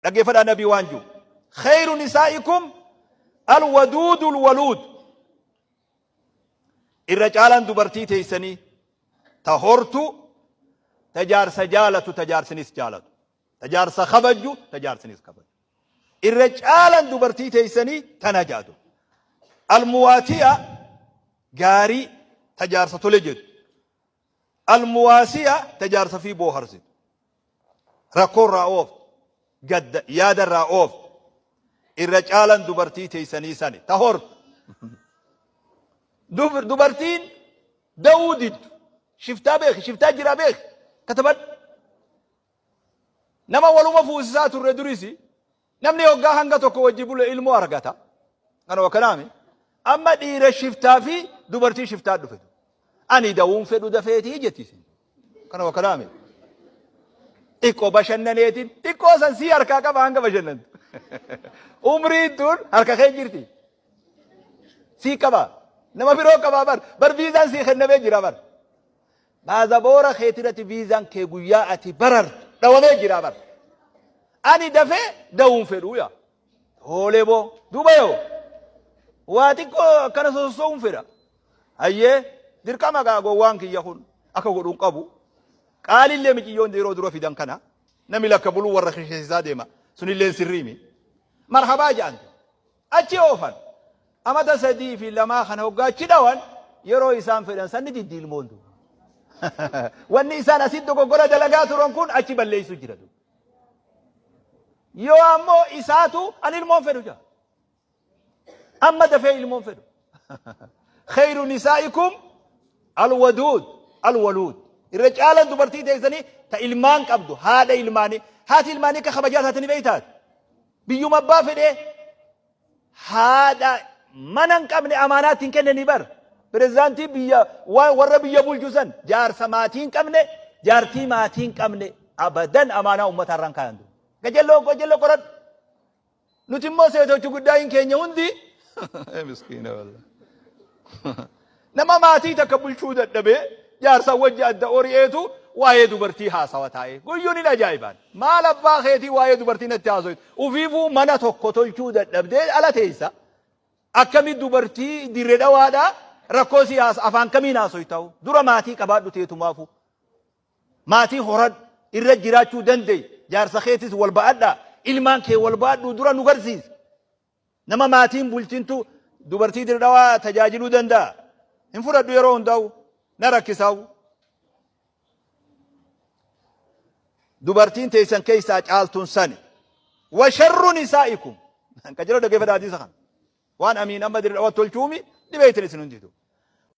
Dhaggeeffadhaa nabii waan jiru. Khayru nisaa'ikum alwaduudul waluud. Irra caalaan dubartii teessanii ta hortu, ta jaarsa jaalatu, ta jaarsinis jaalatu. Ta jaarsa kabajju, ta jaarsinis kabaju. Irra caalaan dubartii teessanii tana jaatu. Almuwaatiya gaarii ta jaarsa tole jettu. Almuwaasiya ta jaarsa fi booharsitu. Rakkoo irraa ooftu. Gadda yaada irraa ooftu. Irra caalan dubartii teessanii sani ta hortu. Dubartiin da'uu diddu. Shiftaa beeki, shiftaa jiraa beeki. Katabadhu. Nama waluma fuusisaa turre durisi namni hoggaa hanga tokko wajji bule ilmoo argata. Kanuma kanaami. Amma dhiira shiftaa fi dubartii shiftaa dhufe. Ani da'uun fedhu dafeetii jetti isin. Kanuma kanaami. Xiqqoo bashannaneetiin xiqqoo san sii harkaa qaba hanga bashannantu. Umriin tun harka kee jirti. Sii qaba. Nama biroo qabaa bar. Bar viizaan sii kennamee jira bar. Baazaboora keetirratti viizaan kee guyyaa ati barartu dhawamee jira bar. Ani dafee da'uun fedhuu yaa. Hoolee boo. Duuba yoo. Waa xiqqoo akkana sosossoo'uun fedha. Hayyee dirqama gaa gowwaan kiyya kun akka godhuun qabu. Qaalillee miciyyoon yeroo dura fidan kana namni lakka buluu warra kisheessisaa deema. Sunilleen sirriimi. Marhabaa jedhan. Achi oofan. Amata 3 fi 2 kana hoggaa achi dhawan yeroo isaan fedhan san ni diddi ilmoon duuba. Wanni isaan asitti dogoggora dalagaa turan kun achi balleessu jira duuba. Yoo ammoo isaatu an ilmoon fedhu jaa. Amma dafee ilmoon fedhu. Khayru nisaa'ikum alwaduud alwaluud. Irra caalan dubartii teessanii ta ilmaan qabdu haadha ilmaanii. Haati ilmaanii akka kabajaa taate ni beektaati. Biyyuma abbaa fedhee haadha mana hin qabne amaanaatti hin kennanii bar. Pirezidaantii biyya warra biyya bulchu san jaarsa maatii hin qabne jaartii maatii hin qabne abadan amaanaa uummataa irraan kaayan. Gajelloo gajelloo qoradhu. Nuti immoo seetochi guddaayin keenya hundi miskiina wallah. Nama maatii takka bulchuu dadhabee jaarsa wajji adda ori'eetu waa'ee dubartii haasawa taa'ee. Guyyuun hin ajaa'ibaan. Maal abbaa keetii waa'ee dubartii natti haasoytu. Ufiifuu mana tokko tolchuu dadhabdee ala teessa. Akkami dubartii dirre dhawaadhaa rakkoo si haasa afaan kamiin haasoytaa'u. Dura maatii qabaadhu teetumaafu. Maatii horadhu. Irra jiraachuu dande'i. Jaarsa keetis wal ba'adhaa. Ilmaan kee wal ba'adhuu dura nu garsiisi. Nama maatiin bulchintu dubartii dirdhawaa tajaajiluu danda'a. Hin fudhadhu yeroo hundaa'u. Na rakkisaa'u. Dubartiin teessan keessaa caaltuun sani. Wa sharru nisaa'ikum. Kan jedhu dhaggeeffadha hadiisa kana. Waan amiin amma dirdhawaa tolchuumi dhibeetin isin hunditu.